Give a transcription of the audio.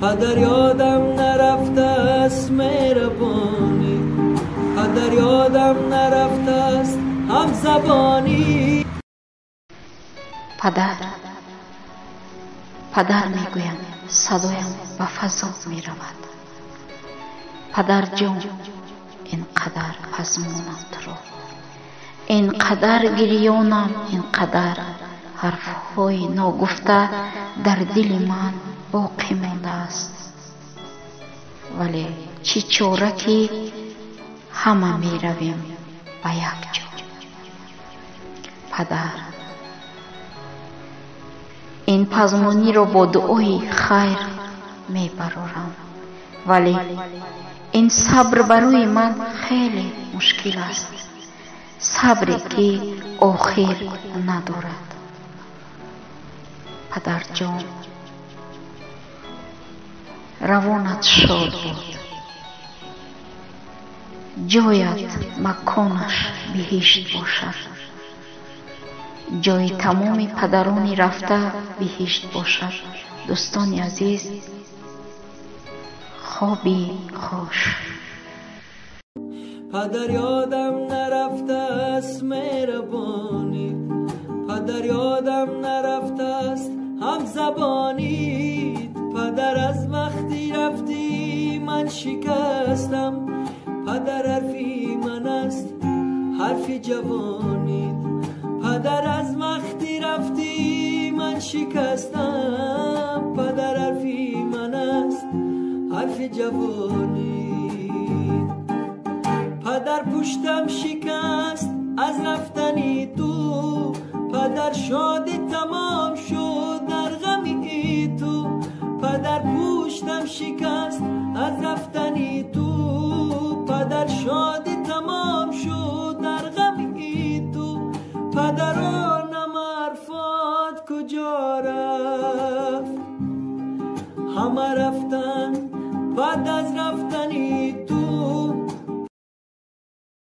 Падар ёдам нарафтааст меҳрабонӣ, падар ёдам нарафтааст ҳамзабонӣ. Падар, падар мегӯям, садоям ба фазо меравад. Падарҷон, ин қадар пазмонам туро, ин қадар гирёнам, ин қадар ҳарфҳои ногуфта дар дили ман боқӣ мондааст. Вале чӣ чора, ки ҳама меравем ба як ҷо. Падар, ин пазмониро бо дуои хайр мебарорам, вале ин сабр барои ман хеле мушкил аст, сабре ки охир надорад. Падарҷон, равонат шод буд, ҷоят маконаш биҳишт бошад, ҷои тамоми падарони рафта биҳишт бошад. Дӯстони азиз, хоби хуш. Падар ёдам нарафтааст меҳрабонӣ, падар ёдам нарафтааст ҳамзабонӣ. Падар аз вақти рафтӣ ман шикастам, падар ҳарфи ман аст ҳарфи ҷавонӣ. Падар аз вақти рафтӣ ман шикастам, падар ҳарфи ман аст ҳарфи ҷавонӣ. Падар пуштам шикаст аз рафтани ту, падар шодӣ тамом шуд дар ғами ту. Падар пуштам шикаст аз рафтани ту, падар шодӣ тамом шуд дар ғами ту. Падаронам ҳарфот куҷо рафт? Ҳама рафтанд баъд аз рафтани ту.